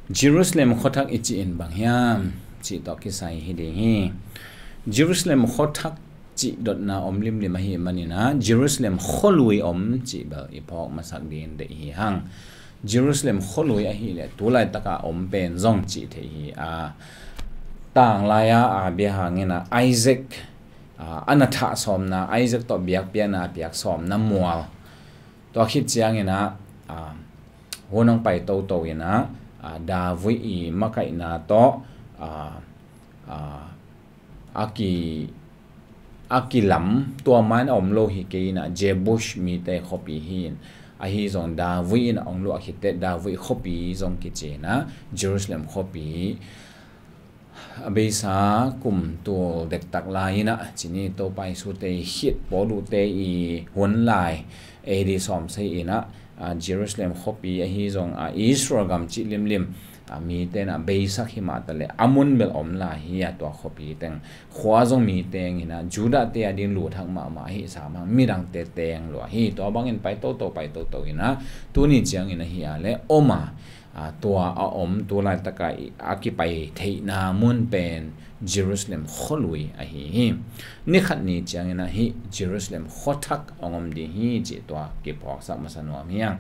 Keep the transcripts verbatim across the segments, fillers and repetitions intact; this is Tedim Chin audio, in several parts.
Jerusalem khuathak i cih in bang hiam cih tawh kisai hi ding hi. Jerusalem khuathak cih dotna om limlim ahih manin ah Jerusalem khualui om cih bel i phawk masak ding deih hi hang. Jerusalem khualui ahih leh tu laitaka om pen zong cih theih hi a, tanglai-a Abraham in ah Isaac, a, a na thah sawmna, Isaac tawh biakpiakna a piak sawmna mual, tua khit ciangin ah, a, hun hong pai toto in ah, a, David i makaihna tawh, a, a, a ki, a kilam, tua ma-in a om lo hi kei in ah Jebus mite khuapi hi in, ahi zong David in a hong luah khit teh David khuapi zong kici in ah Jerusalem khuapi a beisa kum tul dektak lai in ah, cini Topa Jesu te i khit, Paul te i hun lai, A D sawmsagih in ah, a, Jerusalem khuapi ahi zong, a, Israel gam cih limlim, a, mite in ah beisak hi mah ta leh a mun bel om lai hi a, tua khuapi teng, khua zong mi teng in ah Judah te a ding luthak mahmah ahi sam hang midangte teng lua hi. Tua bangin pai toto, pai toto in ah tuni ciangin ahi a leh om a, a, tua a om tu laitaka i, a kipai theihna mun pen Jerusalem khualui ahi hi. Ni khat ni ciangin ah hih Jerusalem khuathak hong om ding hi cih tua kiphawksak masa nuam hi hang.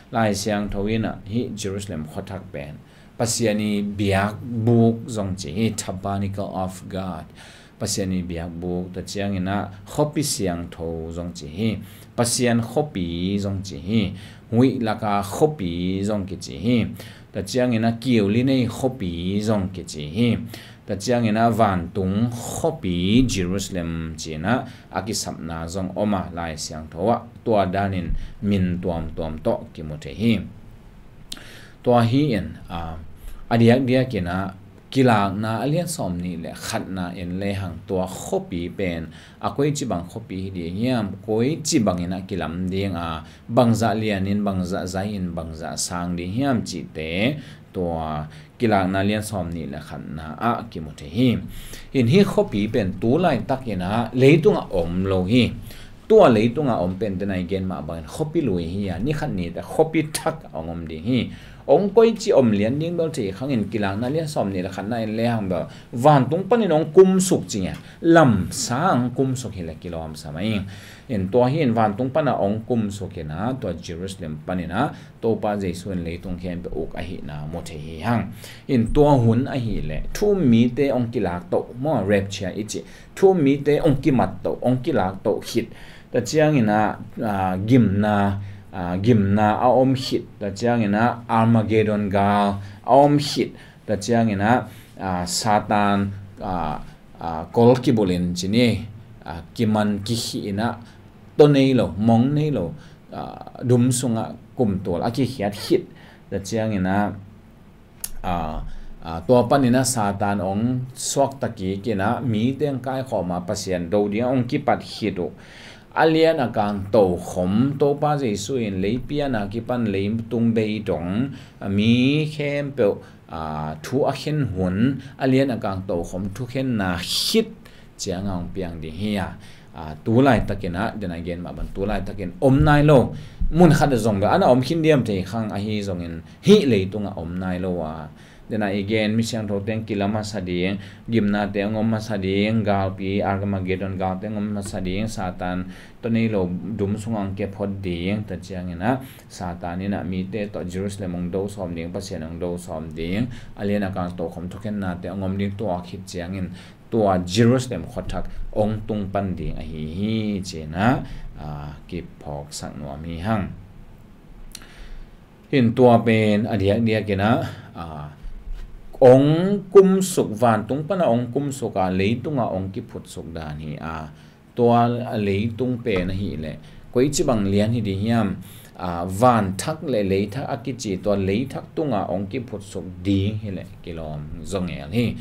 Lai Siangtho in ah hih Jerusalem khuathak pen Pasian i biakbuk zong ci hi, Tabernacle of God. Pasian i biakbuk, tua ciangin ah khuapi siangtho zong ci hi. Pasian khuapi zong ci hi. Huih laka khuapi zong kici hi. Tua ciangin ah kiuli nei khuapi zong kici hi. Tua ciangin ah vantung khuapi Jerusalem ci-in ah a kisapna zong om a, Lai Siangtho ah tua danin min tuamtuam tawh kimu thei hi. Tua hi in, a, a diakdiak in ah Kilakna a lian sawmnih le khatna en lehang tua khuapi pen a koici bang khuapi hi ding hiam, koici bangin ah kilam ding a, bangzah lianin, bangzah zai-in, bangzah sang ding hiam cihte tua Kilakna lian sawmnih le khatna ah kimu thei hi. In hih khuapi pen tu laitakin ah leitungah om lo hi. Tua leitungah om pen tena i gen mah bangin khuapi lui hi a, ni khat ni teh khuapi thak a hong om ding hi. Hong koici om lian ding bel thei khangin Kilakna lian sawmnih le khatna en lehang bel vantung panin hong kumsuk cing e, lamsang hong kumsuk hi leh kilawmsa mah ing. In tua hi in vantung pana hong kumsuk in ah tua Jerusalem panin ah Topa Jesu in leitung khempeuh uk ahihna mu thei hi hang. In tua hun ahih leh thu-um mite hong kilak toh maw, rapture i cih, thu-um mite hong kimat toh, hong kilak toh khit, tua ciangin ah, a, gimna, a, gimna a om khit, tua ciangin ah Armageddon gal a om khit, tua ciangin ah, a, Satan, a, a, kol kibulhin cini, a, kiman kikhih in ah tua nei lo, mong nei lo, a, dum sungah kumtual a kikhiat khit, tua ciangin ah, a, a, tua panin ah Satan hong suakta kik in ah mite hong kaikhawm a, Pasian do ding a hong kipat khit uh. A lian a kang tokhom, Topa Jesu in leipian a kipan leitung bei dong, a, mi khempeuh, a, thu a khen hun, a lian a kang tokhom thukhenna khit ciang a hong piang ding hi a, a, tu laitakin ah, den a i gen mah bang tu laitakin om nai lo. Mun khat a zong bel a na om khin diam thei khang ahi zongin hih leitungah om nai lo a, den a i gen mi siangtho teng kilam masa ding, gimnate hong om masa ding, galpi Armageddon galte hong om masa ding, Satan tua nei lo dum sungah hong kep phot ding, tua ciangin ah Satan in ah mite tawh Jerusalem hong do sawm ding, Pasian hong do sawm ding, a lian a kang tokhom thukhennate hong om ding, tua khit ciangin tua Jerusalem khuathak hong tung pan ding ahi hi ci-in ah, a, kiphawksak nuam hi hang. Hin tua pen a diakdiakin ah, a, hong kumsuk, vantung pana hong kumsuk a, leitungah hong kiphutsuk dan hi a, tua a leitung pen ahih leh koici bang lian hi ding hiam, a, van thak le lei thak a kici tua lei thak tungah hong kiphutsuk ding hi leh kilawm zaw ngel hi.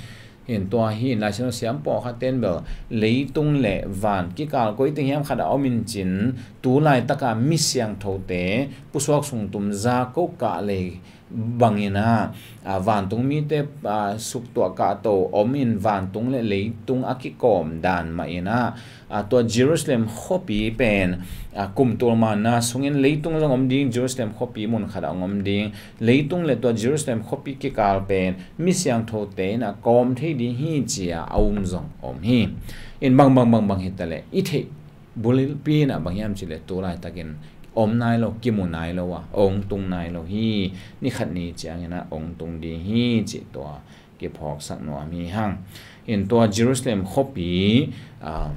Hin tua hi in Lai Siangtho siam pawlkhat ten bel leitung le van kikal koi teng hiam khat a om in cin, tu laitaka mi siangthote pusuak sungtum za ko kah lei bangin ah, a, vantung mite, a, suktuah kahto om in vantung le leitung a kikawm dan mah in ah, a, tua Jerusalem khuapi pen, a, kum tul manna sungin leitung zong om ding, Jerusalem khuapi mun khat ah hong om ding, leitung le tua Jerusalem khuapi kikal pen mi siangthote in ah kawm thei ding hi ci-a a um zong om hi. In bang bang bang bang hi ta leh i theih bulpi in ah bang hiam cih leh tu laitakin om nai lo, kimu nai lo a, ong tung nai lo hi. Ni khat ni ciangin ah ong tung ding hi cih tua kiphawksak nuam hi hang. In tua Jerusalem khuapi, a,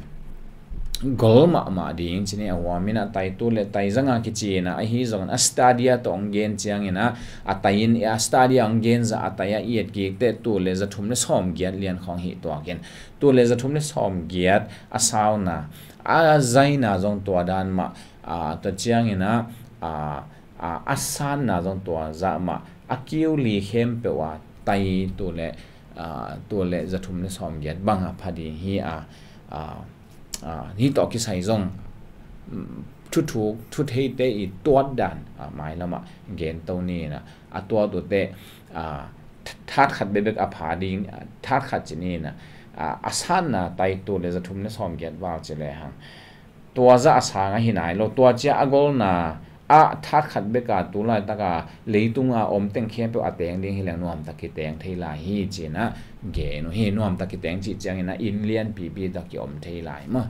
gol mahmah ding ci ni a, huam in ah tai tul le tai zanga kici in ah, ahi zongin a stadia tawh hong gen ciangin ah, a tai in, a stadia hong gen zah a tai a i et kik teh tul le zathum le sawmgiat lian khawng hi tuak in, tul le zathum le sawmgiat a sauna, a zaina zong tua dan mah, a, tua ciangin ah, a, a, a sanna zong tua zah mah, a kiu li khempeuh a tai tul le, a, tul le zathum le sawmgiat bang a pha ding hi a, a, a, hi tawh kisai zong, mm, thuthuk, thutheite i tuat dan, a, mailam ah gen to ni in ah, a tuat uh teh, a, th-, that khat bekbek a pha ding, a, that khat ci ni in ah, a, a sanna tai tul le zathum le sawmgiat val ci le hang. Tua zah a sang ahi nai lo, tua ciang a golna ah that khat bek a tu laitaka leitung a om teng khempeuh a teng ding hi leng nuamtak kiteng thei lai hi ci in ah gen uh hi. Nuamtak kiteng cih ciangin ah inn lianpipi tawh kiom thei lai maw.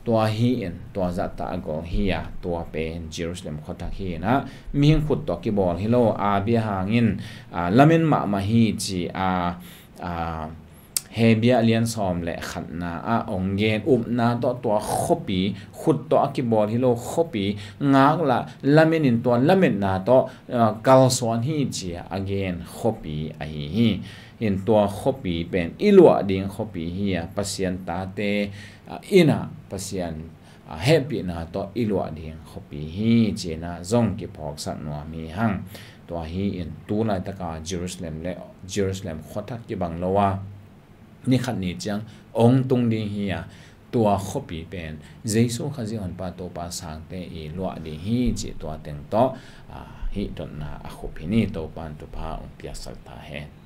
Tua hi in tua zah tah a gol hi a, tua pen Jerusalem khuathak hi in ah mihing khut tawh kibawl hi lo, a bia hangin, a, lamen mahmah hi ci a, a, Hebrew lian sawm le khatna ah hong gen, upna tawh tua khuapi, khut tawh a kibawl hi lo khuapi ngaklah lamenin tua lametna tawh, a, kalsuan hi ci-a a gen khuapi ahi hi. In tua khuapi pen i luah ding khuapi hi a, Pasian tate, a, in ah Pasian, a, hehpihna tawh i luah ding khuapi hi ci in ah zong kiphawksak nuam hi hang. Tua hi in tu laitaka Jerusalem le Jerusalem khuathak kibang lo a, ni khat ni ciang ong tung ding hi a, tua khuapi pen Jesu Khazih Honpa Topa sangte i luah ding hi cih tua teng tawh, a, hih dotna a khup hi ni. Topan thupha hong piaksak ta hen.